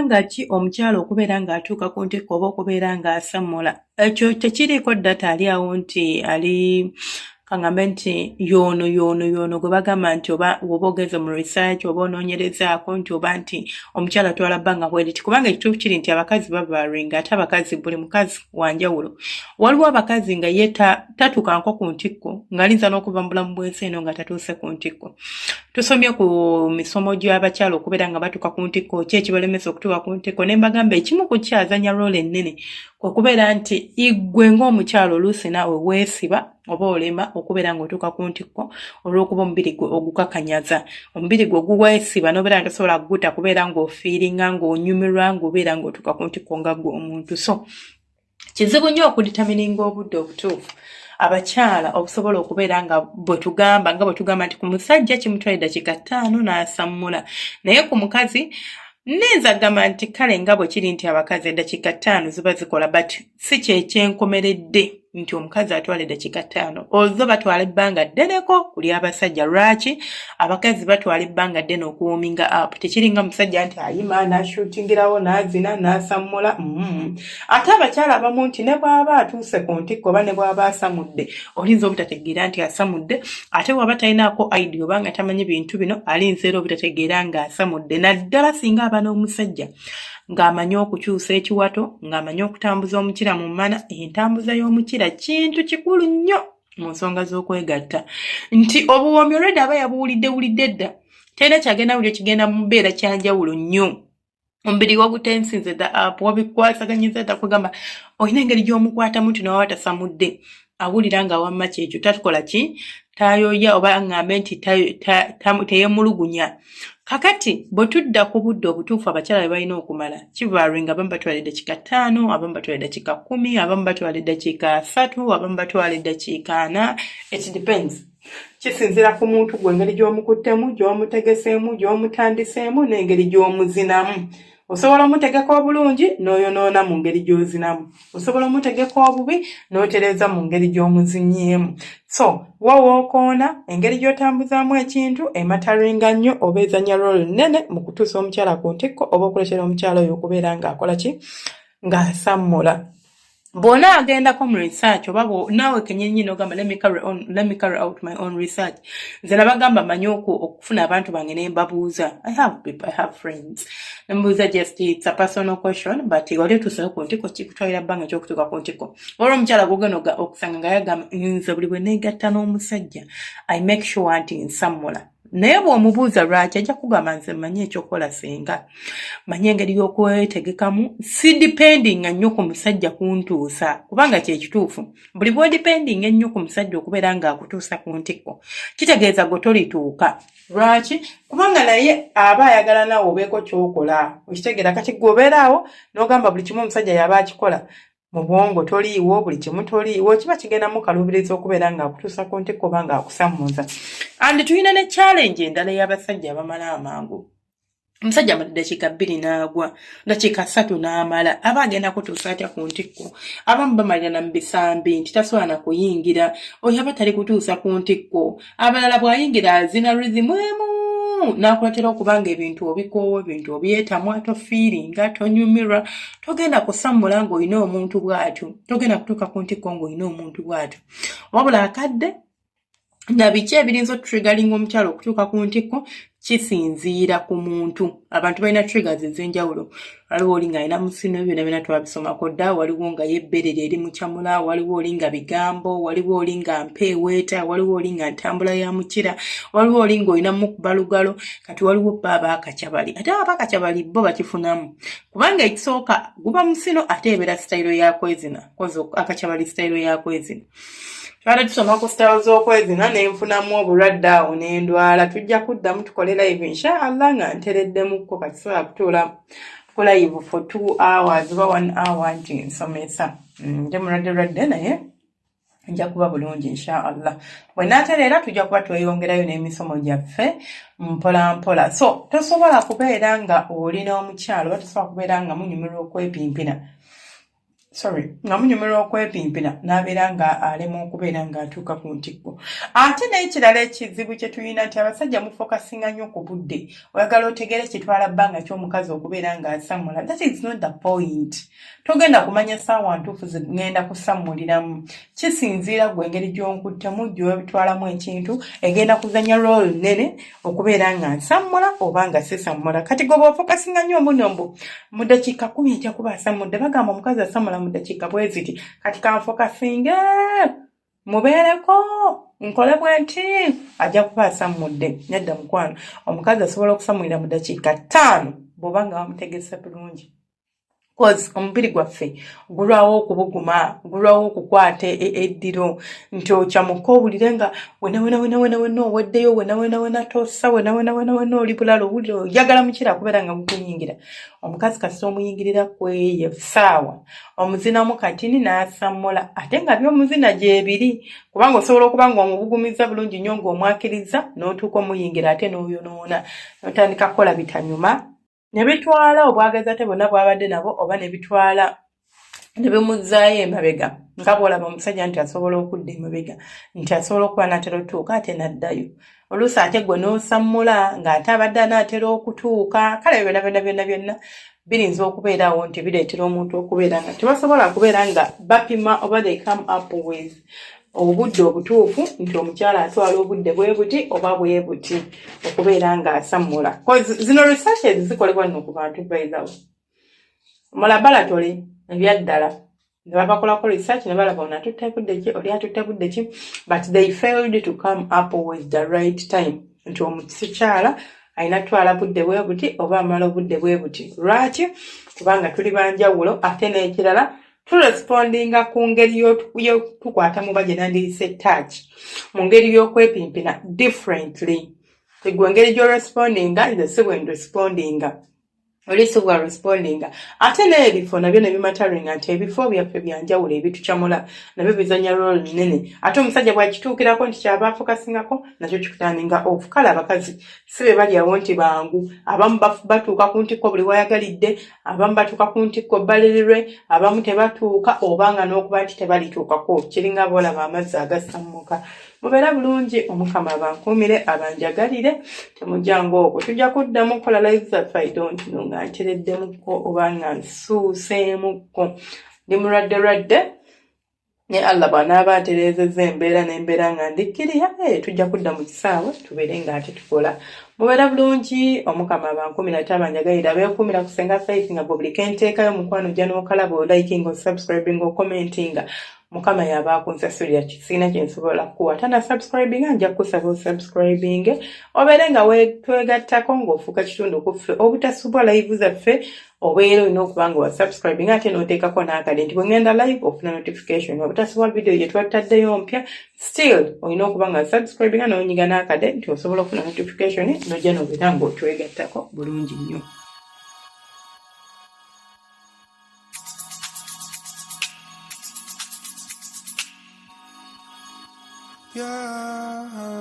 Bbanga ki omukyala okubeera ng'atuuka ku ntikko oba okubeera ng'asammula? Ekyo tekiriiko data ali awo nti ali kaŋŋambe nti y'ono y'ono y'ono gwe bagamba nti oba woba ogenze mu research oba onoonyerezaako nti oba nti omukyala atwala bbanga bweriti, kubanga ekituufu kiri nti abakazi bavaryinga, ate abakazi buli mukazi wa njawulo. Waliwo abakazi nga ye tatuukanko ku ntikko, ng'alinza n'okuva mu bulamu bw'ensi eno nga tatuuse ku ntikko. Tusomye ku misomo gy'abakyala okubeera nga batuuka ku ntikko, ki ekibalemesa okutuuka ku ntikko, ne mbagamba ekimu ku kyazanya role ennene kwe kubeera nti iggwe ng'omukyala oluusi naawe weesiba oba olema okubeera ng'otuuka ku ntikko olw'okuba omubiri gwe ogukakanyaza, omubiri gwe guweesiba n'obeera nga tosobola kuguta kubeera ng'ofiiringa, ng'onyumirwa, ng'obeera ng'otuuka ku ntikko nga ggwe omuntu. So kizibu nnyo okudetermininga obudde obutuufu abakyala obusobola okubeera nga bwe tugamba nga bwe tugamba nti ku musajja kimutwala eddakiika 5 n'asammula, naye ku mukazi nninza gamba nti kale nga bwe kiri nti abakazi eddakiika 5 ziba zikola, but si kyekyenkomeredde nti omukazi atwala eddakiika 5, ozo batwala ebbanga ddeneko ku ly'abasajja. Lwaki abakazi batwala ebbanga ddene okuwarminga up? Tekiringa musajja nti ayima n'ashootingirawo, n'azina, n'asammula. Ate abakyala abamu nti ne bw'aba atuuse ku ntikko oba ne bw'aba asamudde, olinza obutategeera nti asamudde. Ate bw'aba talinaako idea oba nga tamanyi bintu bino, alinza era obutategeera ng'asamudde, naddala singa aba n'omusajja ng'amanyi okukyusa ekiwato, ng'amanyi okutambuza omukira mu mmana. Entambuza y'omukira kintu kikulu nnyo mu nsonga z'okwegatta, nti obuwoomi olwedde aba yabuwulidde wulidde dda, talina kyagenda buli kigenda mu mbeera kyanjawulo nnyo. Omubiri wagutensinze dda up, wabikwasaganyiza dda, kugamba olina engeri gy'omukwatamu nti newaba tasamudde awulira nga wamma kyekyo tatukola ki, tayoya oba aŋŋambe nti teyemulugunya. Kakati bwe tudda ku budde obutuufu abakyala bwe balina okumala, kivaryinga. Abamu batwala eddakiika 5, abamu batwala eddakiika 10, abamu batwala eddakiika 30, abamu batwala eddakiika 40. It depends, kisinziira ku muntu gwe, engeri gy'omukuttemu, gy'omutegeseemu, gy'omutandiseemu n'engeri gy'omuzinamu. Osobola omutegeka obulungi n'oyonoona mu ngeri gy'ozinamu, osobola omutegeka obubi n'otereeza mu ngeri gy'omuzinyeemu. So wo wookoona, engeri gy'otambuzaamu ekintu ematteringa nnyo oba ezanya role nnene mu kutuusa omukyala ku ntikko oba okuleetera omukyala oyo okubeera ng'akola ki, ng'asammula. Bw'ona agendako mu research oba naawe kenyenyi n'ogamba, "Let me carry out my own research," nze nabagamba manyi okufuna abantu bange ne mbabuuza. I have people, I have friends, nembuuza. Just it's a personal question, but wali otuuseyo ku ntikko? Kikutwalira bbanga ekyokutuuka ku ntikko? Olwo omukyala gwogenda okusanga nga yagamba, "Nze buli bwe neegatta n'omusajja, I make sure nti nsammula." Naye bw'omubuuza lwaki, ajja kugamba, "Nze mmanyi ekyokukola, singa manyi engeri y'okwetegekamu, si dependinga nnyo ku musajja kuntuusa." Kubanga kyekituufu, buli bw'odependinga ennyo ku musajja okubeera ng'akutuusa ku ntikko, kitegeeza gwe tolituuka. Lwaki? Kubanga naye aba ayagala naawe obeeko ky'okola, okitegeera? Kati gwe obeeraawo n'ogamba buli kimu omusajja yaba akikola, mu bwongo toliiwo, buli kimu toliiwo, kiba kigenda mukaluubiriza okubeera ng'akutuusa ku ntikko oba ng'akusammuza. And tulina ne challenge endala ey'abasajja abamala amangu. Omusajja amala ddakiika 2 n'agwa, ddakiika 3 n'amala, aba agenda kutuusa atya ku ntikko? Abamu bamalira na mu bisambi nti tasobola na kuyingira, oyo aba tali kutuusa ku ntikko. Abalala bw'ayingira azina rhythm emu n'akuleetera okuba nga ebintu obikoowa, ebintu obyetamwa, tofeelinga, tonyumirwa. Togenda kusammula ng'olina omuntu bw'atyo, togenda kutuuka ku ntikko ng'olina omuntu bw'atyo. Wabula akadde na biki ebirinza otutriggeringa omukyala okutuuka ku ntikko kisinziira ku muntu. Abantu balina triggers ez'enjawulo. Waliwo oli ng'alina musino, ebyo byonna byonna twabisomako dda. Waliwo nga yebbere eri mukyamula, waliwo oli nga bigambo, waliwo oli nga mpeeweeta, waliwo oli nga ntambula ya mukira, waliwo oli ng'olina mukuba lugalo. Kati waliwo bo abaakacyabali, ate abaakacyabali bo bakifunamu kubanga ekisooka guba musino, ate ebeera sitayiro yakwezina kozi akacyabali sitayiro yakwezina. Twala tusoma ku sitayiro z'okwezina nenfunamu obulwadde awo n'endwala. Tujja kuddamu tukole live inshallah nga ntereddemukko. Kati sobola kutuula ku live for 2 hours oba one hour nti nsomesa. Nje mulwadde lwadde, naye nja kuba bulungi inshallah. Bwe naatereera tujja kuba tweyongerayo n'emisomo gyaffe mpola mpola. So tosobola kubeera nga oli n'omukyalo oba tosobola kubeera nga munyumirwa okwepimpina. Sorry, nga munyumirwa okwepimpina n'abeera nga alema okubeera ng'atuuka ku ntikko. Ate n'ekirala ekizibu kye tulina nti abasajja mufokasinga nnyo ku budde. Oyagala otegeere kitwala bbanga ki omukazi okubeera ng'asammula. That is not the point. Togenda kumanya ssaawa ntuufu zigenda kusammuliramu. Kisinziira gwe engeri gy'onkuttemu, gy'otwalamu ekintu, egenda kuzannya role nnene okubeera nga nsammula oba nga sisammula. Kati gwe bw'ofokasinga nnyo mbuno mbu mu ddakiika 10 ajja kuba asammudde, bagamba omukazi asammula mu ddakiika bwe ziti, kati kanfokasinge mubeereko nkole bwe nti ajja kuba asammudde. Nedda mukwano, omukazi asobola okusammulira mu ddakiika 5 bw'oba nga wamutegese bulungi. Cause omubiri gwaffe gulwawo okubuguma, gulwawo okukwata eddiro nti okyamuka owulire nga wena wena wena wena wena oweddeyo, wena wena wena tossa, wena wena wena wena oli bulala, owulire oyagala mukira kubeera nga gukuyingira. Omukazi kasita omuyingirira kweyo saawa omuzinamu katini n'asammula, ate nga by'omuzina gyebiri, kubanga osobola okuba nga omubugumiza bulungi nnyo ng'omwakiriza n'otuuka omuyingira ate n'oyonoona n'otandika kukola bitanyuma ne bitwala obwagazi ate bwonna bw'abadde nabo, oba ne bitwala ne bimuzzaayo emabega, nga bw'olaba omusajja nti asobola okudda emabega, nti asobola okuba n'atera otuuka ate n'addayo. Oluusi ate gwe n'osammula ng'ate abadde anaatera okutuuka. Kale byonna byonna byonna byonna biyinza okubeerawo nti bireetera omuntu okubeera nga tebasobola kubeera nga bapima oba they come up with obudde obutuufu nti omukyala atwala obudde bwe buti oba bwe buti okubeera ng'asammula. Zino researches zikolebwa nno ku bantu, by the way, mu laboratory ebyaddala, ne babakolako research ne balaba ono atutte budde ki, oli atutte budde ki, but they failed to come up with the right time nti omukyala alina twala budde bwe buti oba amala obudde bwe buti. Lwaki? Kubanga tuli banjawulo. Ate n'ekirala, turespondinga ku ngeri y'otukwatamu ba gye nandiyise touch, mu ngeri y'okwepimpina differently. Gwe engeri gy'orespondinga, nze si bwe nrespondinga, oli si bwa respondinga. Ate n'ebifo nabyo ne bimatteringa nti ebifo byaffe byanjawulo, ebitukyamula nabyo bizanya role nnene. Ate omusajja bw'akituukirako nti kyaba afokasingako, nakyo kikuturninga off. Kale abakazi si be bali awo nti bangu. Abamu batuuka ku ntikko buli wayagalidde, abamu batuuka ku ntikko balirirwe, abamu tebatuuka, oba nga n'okuba nti tebalituukako. Kiringa boolaba amazzi agasammuka. Mubeere bulungi, Omukama abankuumire, abanjagalire. Temujjanga okwo, tujja kuddamu okukola live zaffe. I don't know nga ntereddemukko oba nga nsuuseemukko, ndi mulwadde lwadde, ne Allah bw'anaaba atereezezza embeera n'embeera nga ndikkiriya, tujja kudda mu kisaawe tubeere nga ate tukola. Mubeera bulungi, Omukama abankuumire ate abanjagalire. Abeekuumira ku Senga Faith, nga gwe buli kenteekayo mukwano ojja n'okalaba, olikinga, osubscribinga, ocommentinga, Mukama yaba akunsasulira. Sirina kyensobola kukuwa tana subscribinga, nja kukusaba osubscribinge obeere nga twegattako ng'ofuuka kitundu ku ffe. Obutasubwa live zaffe, obeera olina okuba nga wasubscribinga ate n'oteekako n'akade nti bwe ngenda live ofuna notification. Obutasubwa video gye twataddeyo mpya, still olina okuba nga subscribinga n'onyiga n'akade nti osobola okufuna notification n'ojja n'obeera ng'otwegattako bulungi nnyo. Yeah.